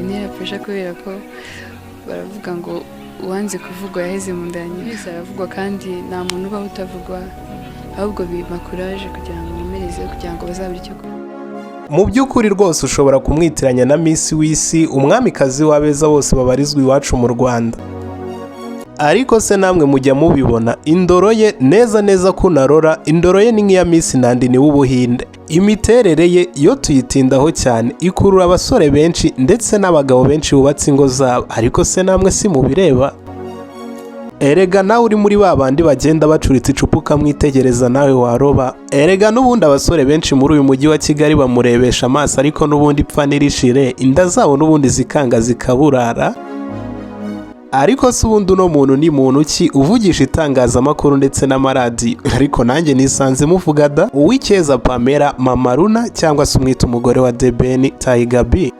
Bintera pressure kubera ko baravuga ngo uwanze kuvugwa yaheze mu nda ya nyina. Wese aravugwa kandi nta muntu ubaho utavugwa, ahubwo bimpa courage kugira ngo nkomereze, kugira ngo bazabure icyo kuvuga. Mu by'ukuri rwose ushobora kumwitiranya na Miss w'isi, umwamikazi w'abeza bose babarizwa iwacu mu Rwanda. Ariko se namwe mujya mubibona indoro ye neza neza ko unarora indoro ye ni nk'iya Miss Nandini w'Ubuhinde? Imiterere ye yo tuyitindaho cyane, ikurura abasore benshi ndetse n'abagabo benshi bubatse ingo zabo. Ariko se namwe si mubireba? Erega nawe uri muri ba bandi bagenda bacuritse icupa ukamwitegereza, nawe waroba. Erega n'ubundi abasore benshi muri uyu mujyi wa Kigali bamurebesha amaso, ariko n'ubundi ipfa ntirishire, inda zabo n'ubundi zikanga zikaburara. Ariko se ubundi uno muntu ni muntu ki uvugisha itangazamakuru ndetse n'amaradiyo? Ariko nanjye nisanze muvuga da. Uwicyeza Pamela, Mama Luna, cyangwa se umwita umugore wa The Ben, Tiger B.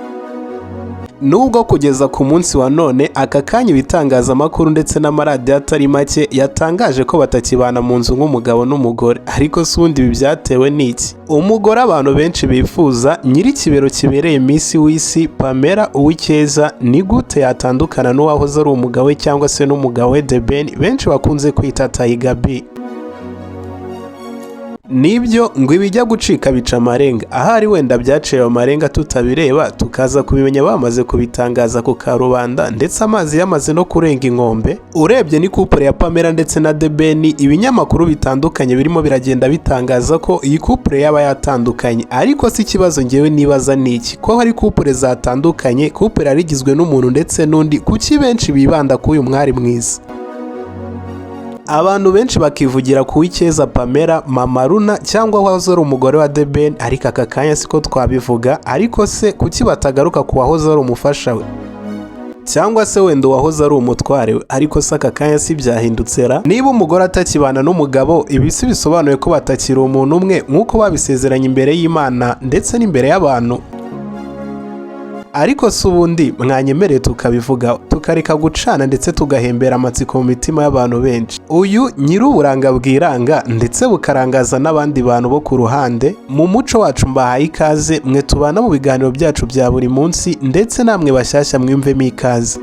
Nubwo kugeza ku munsi wa none, aka kanya, ibitangazamakuru ndetse n'amaradiyo atari make yatangaje ko batakibana mu nzu nk'umugabo n'umugore, ariko si ubundi ibi byatewe n'iki? Umugore abantu benshi bifuza, nyir'ikibero kibereye Miss w'isi, Pamela Uwicyeza, ni gute yatandukana n'uwahoze ari umugabo we cyangwa se n'umugabo we The Ben, benshi bakunze kwita Tiger B? Nibyo, ngo ibijya gucika bica amarenga. Ahari wenda byaciye ayo marenga tutabireba, tukaza kubimenya bamaze kubitangaza ku karubanda, ndetse amazi yamaze no kurenga inkombe. Urebye ni couple ya Pamela ndetse na The Ben, ibinyamakuru bitandukanye birimo biragenda bitangaza ko iyi couple yaba yatandukanye. Ariko si ikibazo ngewe nibaza ni iki: ko hari couple zatandukanye, couple yari igizwe n'umuntu ndetse n'undi, kuki benshi bibanda kuri uyu mwari mwiza? Abantu benshi bakivugira ku Uwicyeza Pamela, Mama Luna, cyangwa wahoze ari umugore wa The Ben, ariko aka kanya siko twabivuga. Ariko se kuki batagaruka ku wahoze ari umufasha we, cyangwa se wenda uwahoze ari umutware we? Ariko se aka kanya si byahindutse ra? Niba umugore atakibana n'umugabo, ibi si bisobanuye ko batakiri umuntu umwe nk'uko babisezeranye imbere y'Imana ndetse n'imbere y'abantu? Ariko si ubundi mwanyemereye tukabivuga, tukareka gucana ndetse tugahembera amatsiko mu mitima y'abantu benshi? Uyu nyir'uburanga bwiranga ndetse bukarangaza n'abandi bantu bo ku ruhande mu muco wacu, mbahaye ikaze mwe tubana mu biganiro byacu bya buri munsi, ndetse namwe bashyashya mwiyumvemo ikaze.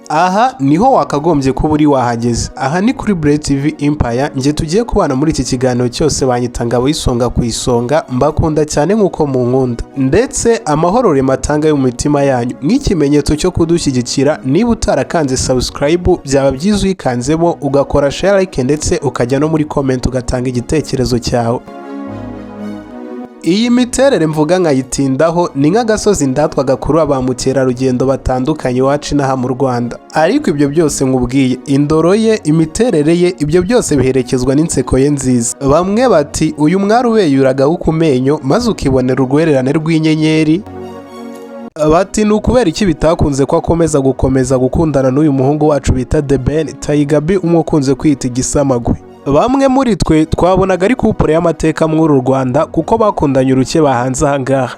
Aha niho wakagombye kuba uri wahageze. Aha ni kuri Bure TV Empire. Njye tugiye kubana muri iki kiganiro cyose banyita Ngabo y'Isonga ku Isonga. Mbakunda cyane nk'uko munkunda, ndetse amahoro rema atanga yo mu mitima yanyu nk'ikimenyetso cyo kudushyigikira. Niba utarakanze subscribe, byaba byiza uyikanzemo, ugakora share, like, ndetse ukajya no muri comment ugatanga igitekerezo cyawe. Iyi miterere mvuga nkayitindaho ni nk'agasozi ndatwa gakurura ba mukerarugendo batandukanye iwacu inaha mu Rwanda. Ariko ibyo byose nkubwiye, indoro ye, imiterere ye, ibyo byose biherekezwa n'inseko ye nziza. Bamwe bati uyu mwari ubeyuragaho ku menyo maze ukibonera urwererane rw'inyenyeri. Bati ni ukubera iki bitakunze ko akomeza gukomeza gukundana n'uyu muhungu wacu bita The Ben, Tiger B, umwe ukunze kwita igisamagwe? Bamwe muri twe twabonaga ari couple y'amateka muri uru Rwanda, kuko bakundanye uruke bahanze aha ngaha.